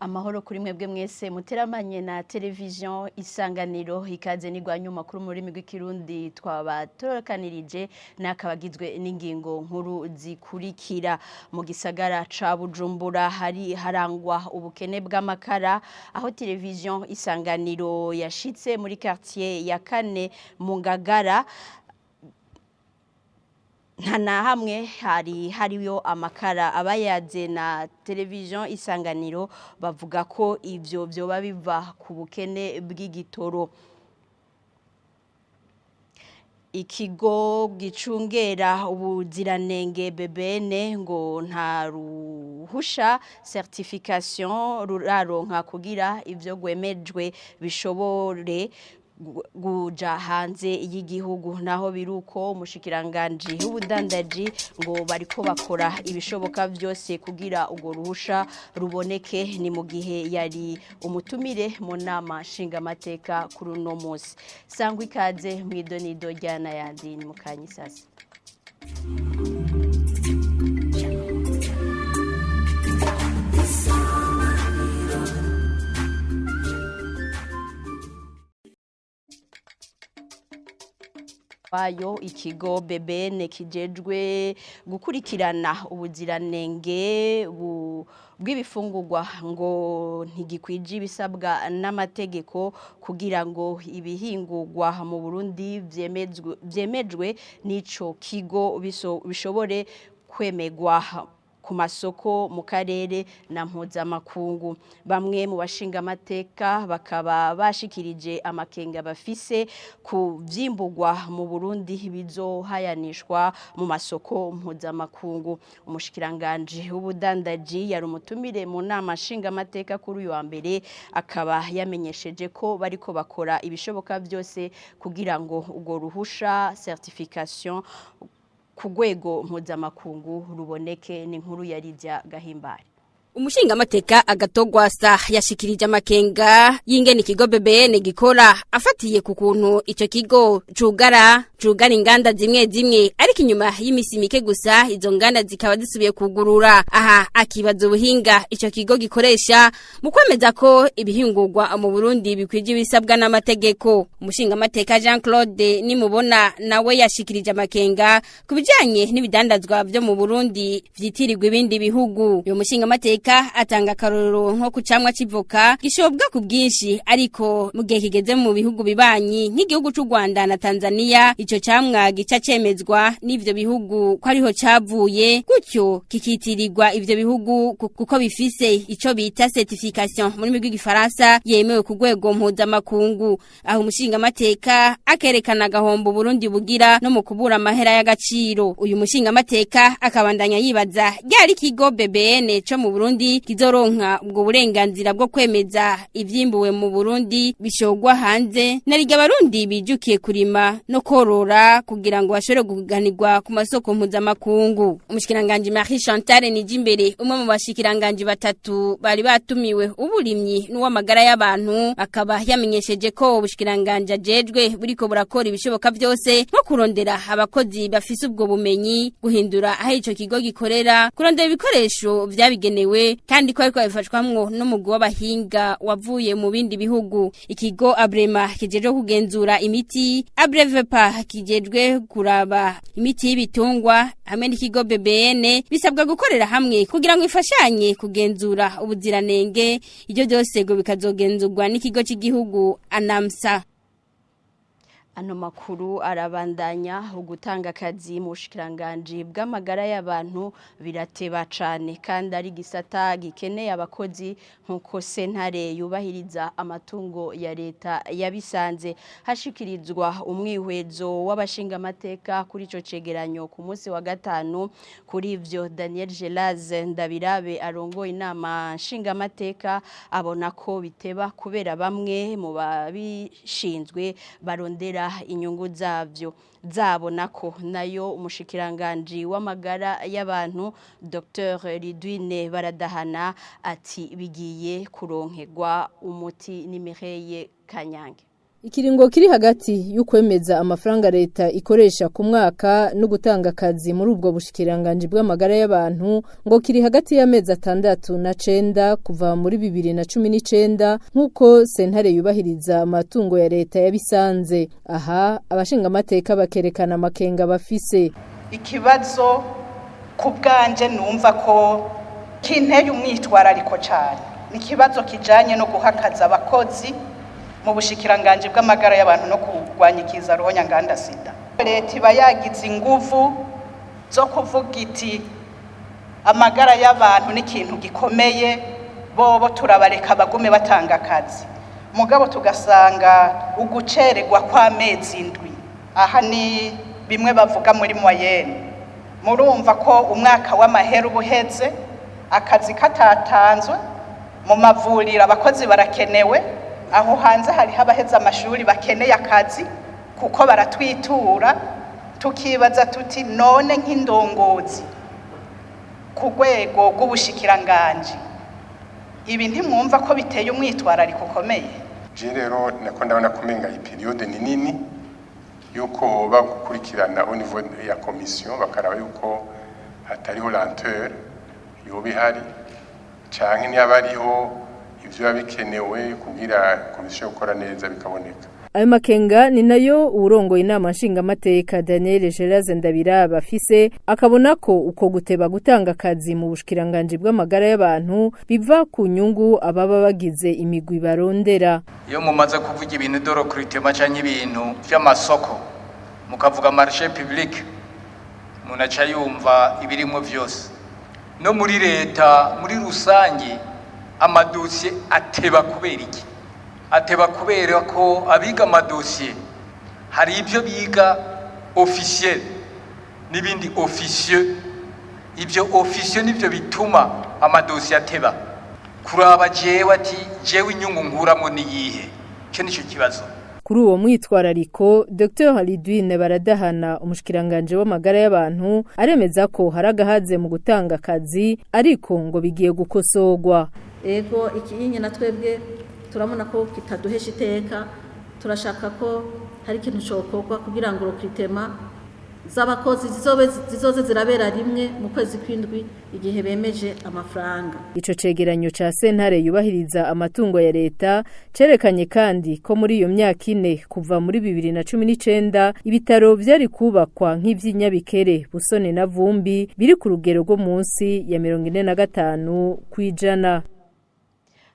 Amahoro kuri mwebwe mwese muteramanye na televiziyo Isanganiro. Ikaze n'igwanyu makuru mu rurimi rw'Ikirundi twabatorokanirije, n'akabagizwe n'ingingo nkuru zikurikira. Mu gisagara ca Bujumbura hari harangwa ubukene bw'amakara. Aho televiziyo Isanganiro yashitse muri quartier ya kane mu Ngagara, nta na hamwe hari hariyo amakara. Abayaze na televiziyo Isanganiro bavuga ko ivyo vyoba biva ku bukene bw'igitoro. Ikigo gicungera ubuziranenge BBN ngo nta ruhusha, certification, ruraronka kugira ivyo gwemejwe bishobore kuja hanze y'igihugu. Naho biruko, umushikiranganji w'ubudandaji ngo bariko bakora ibishoboka vyose kugira urwo ruhusha ruboneke. Ni mu gihe yari umutumire mu nama nshingamateka kuri uno munsi. Sangwa ikaze mw'idonido ryana yandi ni mukanyisasi. Wayo ikigo BBN kijejwe gukurikirana ubuziranenge bw'ibifungurwa ngo ntigikwije ibisabwa n'amategeko kugira ngo ibihingurwa mu Burundi vyemejwe n'ico kigo bishobore kwemegwa ku masoko mu karere na mpuzamakungu. Bamwe mu bashingamateka bakaba bashikirije amakenga bafise ku vyimburwa mu Burundi bizohayanishwa mu masoko mpuzamakungu. Umushikiranganji w'ubudandaji yari umutumire mu nama nshingamateka kuri uyu wa mbere, akaba yamenyesheje ko bariko bakora ibishoboka vyose kugira ngo urwo ruhusha, certification, ku rwego mpuzamakungu ruboneke. Ni inkuru ya Lydia Gahimbare. Umushingamateka Agatogwasa yashikirije amakenga y'ingene ikigo BBN gikora, afatiye ku kuntu ico kigo cugara inganda zimwe zimwe, ariko inyuma y'imisi mike gusa izo nganda zikaba zisubiye kugurura. Aha akibaza ubuhinga ico kigo gikoresha mu kwemeza ko ibihingurwa mu Burundi bikwije ibisabwa n'amategeko. Umushingamateka Jean Claude Nimubona nawe yashikirije amakenga ku bijanye n'ibidandazwa vyo mu Burundi vyitirirwa ibindi bihugu. Uyo mushingamateka atanga akarorero nko ku camwa c'ivoka gishobwa ku bwinshi, ariko mu gihe kigeze mu bihugu bibanyi nk'igihugu c'u Rwanda na Tanzania, ico camwa gica cemezwa n'ivyo bihugu ko ariho cavuye, gutyo kikitirirwa ivyo bihugu kuko bifise ico bita certification mu rurimi rw'Igifaransa yemewe ku rwego mpuzamakungu. Aho umushingamateka akerekana agahombo Burundi bugira no mu kubura amahera y'agaciro. Uyu mushingamateka akabandanya yibaza ryari ikigo BBN co mu Burundi kizoronka ubwo burenganzira bwo kwemeza ivyimbuwe mu Burundi bishogwa hanze, narirya Abarundi bijukiye kurima no korora kugira ngo bashobore guganirwa ku masoko mpuzamakungu. Umushikiranganji Marie Chantal Nijimbere, umwe mu bashikiranganji batatu bari batumiwe, uburimyi n'uw'amagara y'abantu, akaba yamenyesheje ko ubushikiranganji ajejwe buriko burakora ibishoboka vyose, nko kurondera abakozi bafise ubwo bumenyi, guhindura aho ico kigo gikorera, kurondera ibikoresho vyabigenewe, kandi ko ariko babifashwamwo n'umugwi w'abahinga wavuye mu bindi bihugu. Ikigo Abrema kijejwe kugenzura imiti, Abrevepa kijejwe kuraba imiti y'ibitungwa hamwe n'ikigo BBN bisabwa gukorera hamwe kugira ngo ifashanye kugenzura ubuziranenge. Ibyo byose ngo bikazogenzurwa n'ikigo cy'igihugu Anamsa. Ano makuru arabandanya. Ugutanga akazi mu bushikiranganji bw'amagara y'abantu birateba cane kandi ari gisata gikeneye abakozi, nkuko sentare yubahiriza amatungo ya leta yabisanze. Hashikirizwa umwihwezo w'abashingamateka kuri ico cegeranyo ku munsi wa gatanu. Kuri ivyo, Daniel Gélase Ndabirabe arongoye inama nshingamateka abona ko biteba kubera bamwe mu babishinzwe barondera inyungu zavyo zabo nako. Nayo umushikiranganji w'amagara y'abantu, Dr Ridwine Baradahana, ati bigiye kuronkegwa umuti. Ni Mireye Kanyange. Ikiringo kiri hagati y'ukwemeza amafaranga leta ikoresha ku mwaka no gutanga akazi muri ubwo bushikiranganje bw'amagara y'abantu ngo kiri hagati y'amezi 6 na 9 kuva muri 2019, nk'uko sentare yubahiriza amatungo ya leta yabisanze. Aha abashingamateka bakerekana amakenga bafise. Ikibazo ku bwanje numva ko kinteye umwitwarariko cyane ni ikibazo kijanye no guhakaza abakozi mu bushikiranganje bw'amagara y'abantu no kurwanya ikiza ruhonyanganda sida. Leta iba yagize inguvu zo kuvuga iti amagara y'abantu ni ikintu gikomeye, bobo turabareka bagume batanga akazi. Mugabo tugasanga ugucererwa kw'amezi 7, aha ni bimwe bavuga muri moyenne. Murumva ko umwaka w'amahera uba uheze akazi katatanzwe mu mavuriro, abakozi barakenewe. Aho hanze hariho abaheze amashuri bakeneye akazi kuko baratwitura. Tukibaza tuti none nk'indongozi ku rwego rw'ubushikiranganji, ibi ntimwumva ko biteye umwitwarariko ukomeye? Je rero nako ndabona ko umenga iyi période ni nini, yuko hoba gukurikirana au niveau ya commission, bakaraba yuko hatariho lenteur yoba ihari, canke niba ariho ivyo biba bikenewe kugira commission gukora neza bikaboneka. Ayo makenga ni nayo uwurongoye inama nshingamateka Daniel Geraze Ndabiraba afise, akabona ko uko guteba gutanga akazi mu bushikiranganje bw'amagara y'abantu biva ku nyungu ababa bagize imigwi barondera. Iyo mumaze kuvuga ibintu de recrutement canke ibintu vy'amasoko, mukavuga marché public, umuntu aca yumva ibirimo vyose. No muri leta muri rusange amadosiye ateba kubera iki? Ateba kubera ko abiga amadosiye hari ibyo biga officiel n'ibindi officieux. Ibyo officieux nibyo bituma amadosiye ateba. Kuraba jewe ati jewe inyungu nkuramo ni iyihe? Icyo nicyo kibazo. Kuri uwo mwitwarariko, Dr Lidwine Baradahana, umushikiranganje w'amagara y'abantu, aremeza ko hari agahaze mu gutanga akazi, ariko ngo bigiye gukosorwa. Ego, ikinye na twebwe turabona ko kitaduhesha iteka. Turashaka ko hari ikintu cokorwa kugira ngo recrutement z'abakozi zizobe zizoze zirabera rimwe mu kwezi kw'indwi igihe bemeje amafaranga. Ico cegeranyo ca sentare yubahiriza amatungo ya leta cerekanye kandi ko muri iyo myaka 4 kuva muri 2019 ibitaro vyari kubakwa nk'ivy'inyabikere, Busoni na Vumbi biri ku rugero rwo munsi ya 45%.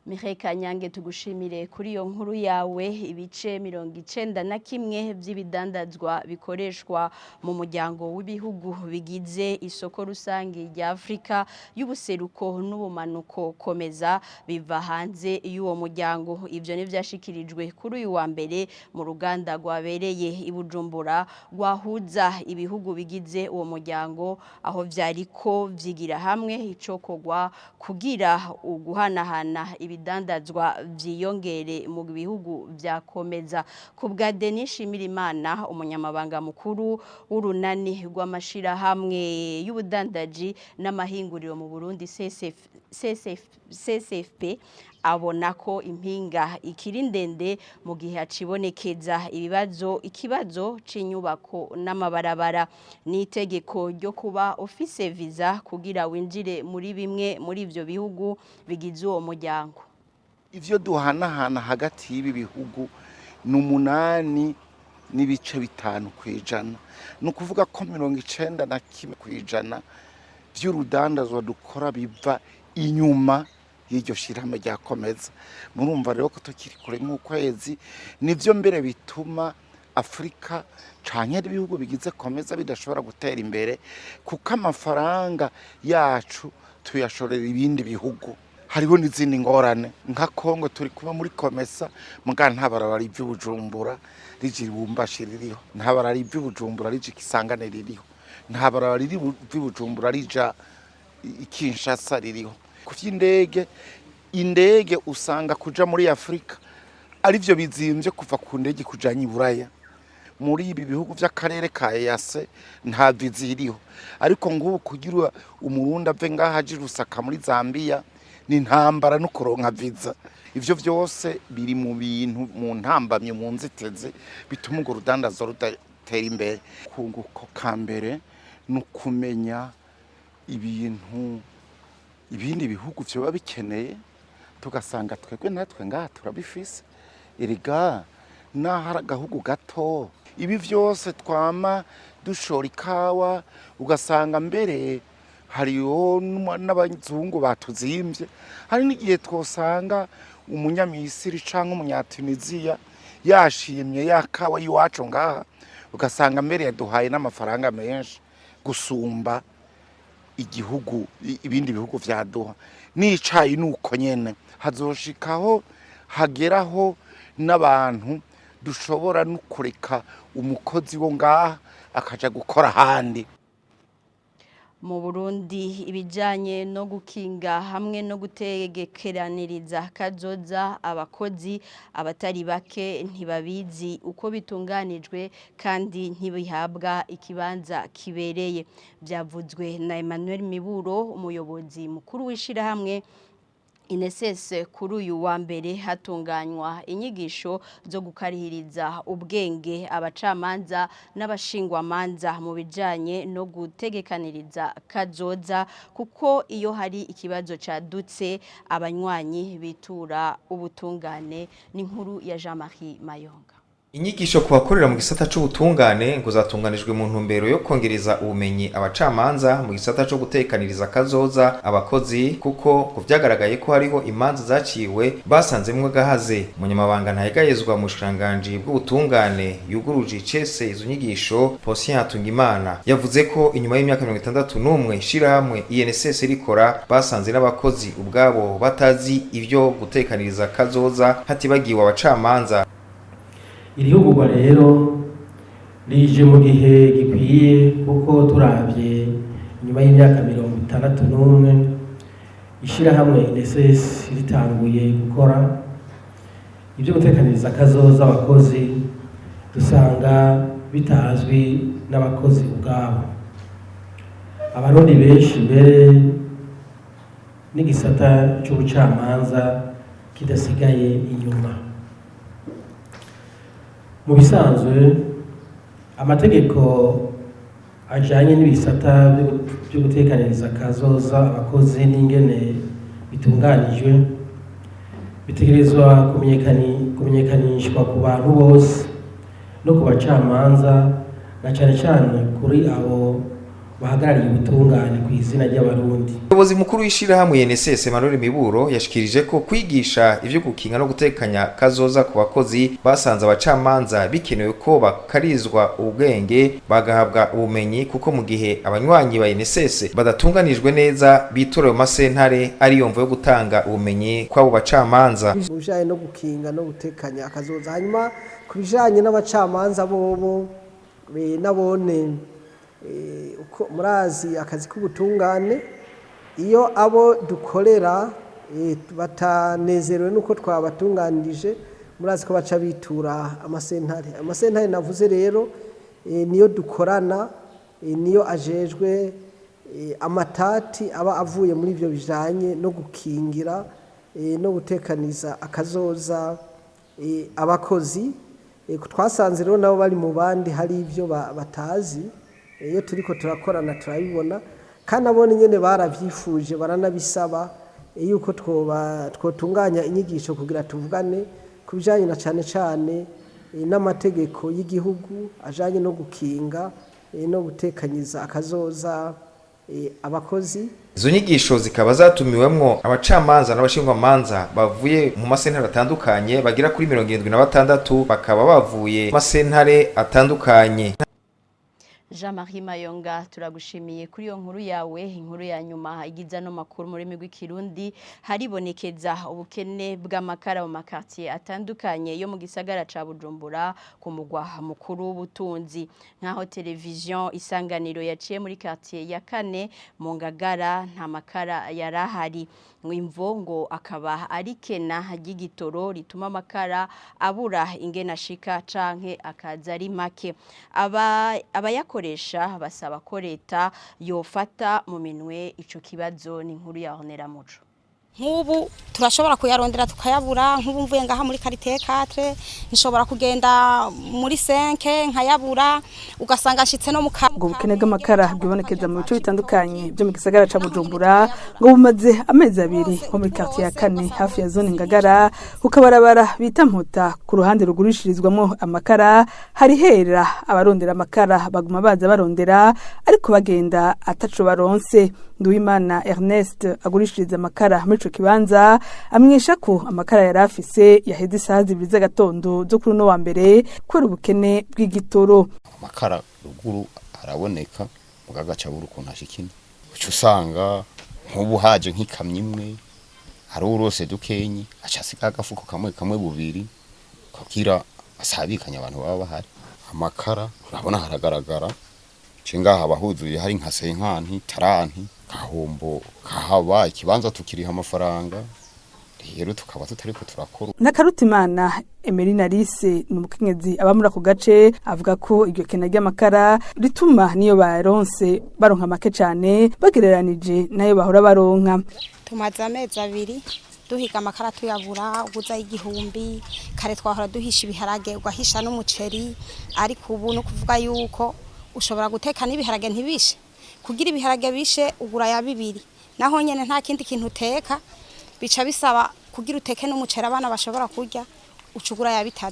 Mireille Kanyange, tugushimire kuri iyo nkuru yawe. Ibice 91 by'ibidandazwa bikoreshwa mu muryango w'ibihugu bigize isoko rusange rya Afrika y'ubuseruko n'ubumanuko COMESA biva hanze y'uwo muryango. Ivyo nivyashikirijwe kuri uyu wa mbere mu ruganda rwabereye i Bujumbura rwahuza ibihugu bigize uwo muryango, aho vyariko vyigira hamwe icokorwa kugira uguhanahana ibidandazwa vyiyongere mu bihugu vya COMESA. Ku bwa Denis Shimirimana, umunyamabanga mukuru w'urunani rw'amashirahamwe y'ubudandaji n'amahinguriro mu Burundi CCF, CCF, CCFP, abona ko impinga ikiri ndende mu gihe hacibonekeza ibibazo, ikibazo c'inyubako n'amabarabara n'itegeko ryo kuba ufise visa kugira winjire muri bimwe muri ivyo bihugu bigize uwo muryango. Ivyo duhanahana hagati y'ibi bihugu ni 8.5%. Ni ukuvuga ko 91% vy'urudandazwa dukora biva inyuma y'iryo shirahamwe rya COMESA. Murumva rero ko tukiri kure nk'ukwezi. Nivyo mbere bituma Afurika canke ibihugu bigize COMESA bidashobora gutera imbere, kuko amafaranga yacu tuyashorera ibindi bihugu. Hariho n'izindi ngorane nka Kongo, turi kuba muri COMESA, muga nta barabara riva i Bujumbura rija i Lubumbashi ririho, nta barabara riva i Bujumbura rija i Kisangani ririho, nta barabara riva i Bujumbura rija i Kinshasa ririho. Ku vy'indege, indege usanga kuja muri Afurika arivyo bizimvye kuva ku ndege kujanya i Buraya. Muri ibi bihugu vy'akarere ka EAC nta viza iriho, ariko ngubu kugira umurundi ave ngaha aje i Lusaka muri Zambia Ni intambara no kuronka visa. Ivyo vyose biri mu bintu, mu ntambamye, mu nzitizi bituma urwo rudandazo rudatera imbere. Kunguko ka mbere ni ukumenya ibintu ibindi bihugu vyoba bikeneye, tugasanga twebwe natwe ngaha turabifise. Erega naho ari agahugu gato, ibi vyose twama dushora ikawa, ugasanga mbere hariho n'abazungu batuzimvye. Hari n'igihe twosanga umunyamisiri canke umunyatunisiya yashimye ya kawa y'iwacu ngaha, ugasanga mbere yaduhaye n'amafaranga menshi gusumba igihugu ibindi bihugu vyaduha. N'icayi nuko nyene, hazoshikaho hageraho n'abantu dushobora no kureka umukozi wo ngaha akaja gukora ahandi. Mu Burundi, ibijanye no gukinga hamwe no gutegekeraniriza kazoza abakozi, abatari bake ntibabizi uko bitunganijwe kandi ntibihabwa ikibanza kibereye. Byavuzwe na Emmanuel Miburo, umuyobozi mukuru w'ishirahamwe INSS. Kuri uyu wa mbere hatunganywa inyigisho zo gukarihiriza ubwenge abacamanza n'abashingwamanza mu bijanye no gutegekaniriza kazoza, kuko iyo hari ikibazo cadutse abanywanyi bitura ubutungane. N'inkuru ya Jean-Marie Mayonga. Inyigisho ku bakorera mu gisata c'ubutungane ngo zatunganijwe mu ntumbero yo kongereza ubumenyi abacamanza mu gisata co gutekaniriza kazoza abakozi, kuko ngo vyagaragaye ko hariho imanza zaciwe basanzemwo gahaze. Umunyamabanga ntayegayezwa mu bushikiranganji bw'ubutungane yuguruje icese izo nyigisho, Posien Hatungimana, yavuze ko inyuma y'imyaka 61 ishirahamwe INSS rikora, basanze n'abakozi ubwabo batazi ivyo gutekaniriza kazoza, hatibagiwe abacamanza. Iri hugurwa rero rije mu gihe gikwiye, kuko turavye inyuma y'imyaka 61 ishirahamwe INSS ritanguye gukora, ibyo gutekaniriza akazoza abakozi dusanga bitazwi n'abakozi ubwabo. Abarundi benshi, mbere n'igisata c'ubucamanza kidasigaye inyuma. Mu bisanzwe, amategeko ajanye n'ibisata byo gutekaniriza akazoza abakozi n'ingene bitunganijwe bitegerezwa kumenyekanishwa ku bantu bose no ku bacamanza, na cane cane kuri abo bahagarariye ubutungane ku izina ry'Abarundi. Umuyobozi mukuru w'ishirahamwe INSS, Emmanuel Miburo, yashikirije ko kwigisha ivyo gukinga no gutekanya kazoza ku bakozi basanze abacamanza bikenewe ko bakarizwa ubwenge, bagahabwa ubumenyi, kuko mu gihe abanywanyi ba INSS badatunganijwe neza bitorewe masentare, ariyo mvo yo gutanga ubumenyi kw'abo bacamanza. Mu bijanye no gukinga no gutekanya akazoza, hanyuma ku bijanye n'abacamanza bobo nabone uko murazi akazi k'ubutungane, iyo abo dukorera batanezerewe n'uko twabatunganirije, murazi ko baca bitura amasentare. Amasentare navuze rero niyo dukorana, niyo ajejwe amatati aba avuye muri ibyo bijanye no gukingira no gutekaniza akazoza abakozi. Twasanze rero nabo bari mu bandi hari ibyo batazi. Iyo turiko turakorana turabibona, kandi abone nyene baravyifuje, baranabisaba yuko twoba twotunganya inyigisho kugira tuvugane ku bijanye na cane cane n'amategeko y'igihugu ajanye no gukinga no gutekanyiza akazoza abakozi. Izo nyigisho zikaba zatumiwemwo abacamanza n'abashingwamanza bavuye mu masentare atandukanye bagera kuri 76, bakaba bavuye mu masentare atandukanye. Jean-Marie Mayonga, turagushimiye kuri iyo nkuru yawe. Inkuru ya nyuma igiza no makuru mu rurimi rw'Ikirundi: haribonekeza ubukene bw'amakara mu makartier atandukanye yo mu gisagara ca Bujumbura, ku mugwa mukuru w'ubutunzi. Nkaho television Isanganiro yaciye muri quartier ya kane mu Ngagara, nta makara yarahari. Imvo ngo akaba ari kena ry'igitoro rituma amakara abura ingene ashika canke akaza ari make. Aba abayakoresha basaba ko leta yofata mu minwe ico kibazo. Ni inkuru ya Honera Muco. Nk'ubu turashobora kuyarondera tukayabura. Nk'ubu mvuye ngaha muri quartier 4, nshobora kugenda muri 5 nkayabura, ugasanga nshitse no mu Ubwo bukene bw'amakara bwibonekeza mu bice bitandukanye byo mu gisagara ca Bujumbura ngo bumaze amezi 2. Nko muri quartier ya kane, hafi ya zone Ngagara, kukabarabara bita Mputa, ku ruhande rugurishirizwamo amakara, hari hera abarondera amakara baguma baza barondera, ariko bagenda ataco baronse. Nduwimana Ernest agurishiriza amakara muri ico kibanza amwisha ko amakara yari afise yaheze isaha 2 z'agatondo zo kuri uno wa mbere kubera ubukene bw'igitoro. Amakara ruguru araboneka, mugagaca buri ukuntu ashikina, uca usanga nk'ubu haje nk'ikamyo imwe, hari urose dukenyi aca asiga agafuko kamwe kamwe, bubiri, kugira asabikanye abantu baba bahari. Amakara urabona haragaragara cenga haba huzuye, hari nka 50, 30, kahombo kahaba. Ikibanza tukiriha amafaranga, rero tukaba tutariko turakora. Nakarutimana Emerina Alice ni umukenyezi aba muri ako gace, avuga ko iryo kena ry'amakara rituma niyo baronse baronka make cane bagereranije nayo bahora baronka. Tumaze amezi 2 duhiga amakara tuyabura. Uguza 1000, kare twahora duhisha ibiharage, ugahisha n'umuceri, ariko ubu no kuvuga yuko ushobora guteka n'ibiharage ntibishe. Kugira ibiharage bishe ugura ya 2, naho nyene nta kindi kintu uteka, bica bisaba kugira uteke n'umuceri abana bashobora kurya, ucugura ya 3.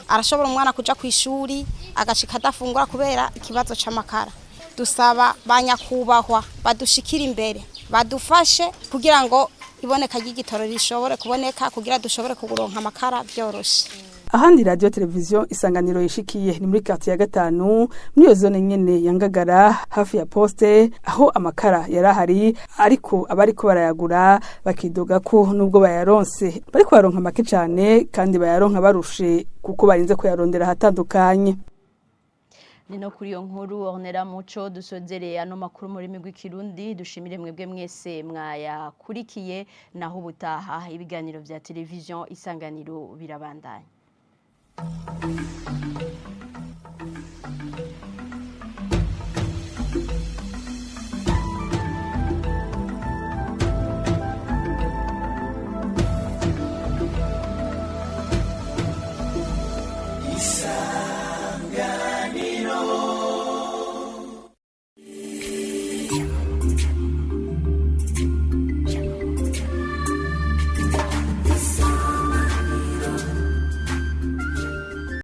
Arashobora umwana kuja ku ishuri agashika adafungura kubera ikibazo c'amakara. Dusaba banyakubahwa badushikira imbere, badufashe kugira ngo iboneka ry'igitoro rishobore kuboneka, kugira dushobore kuguronka amakara byoroshe. Ahandi radio televiziyo Isanganiro yishikiye ni muri quartier ya gatanu, muri iyo zone nyene ya Ngagara, hafi ya poste, aho amakara yarahari, ariko abariko barayagura bakidoga ko nubwo bayaronse bariko baronka make cane, kandi bayaronka barushe kuko barinze kuyarondera ahatandukanye. Ni no kuri iyo nkuru, Ornella Muco, dusozereye ano makuru mu rurimi rw'Ikirundi. Dushimire mwebwe mwese mwayakurikiye. Naho ubutaha, ibiganiro vya televiziyo Isanganiro birabandanya.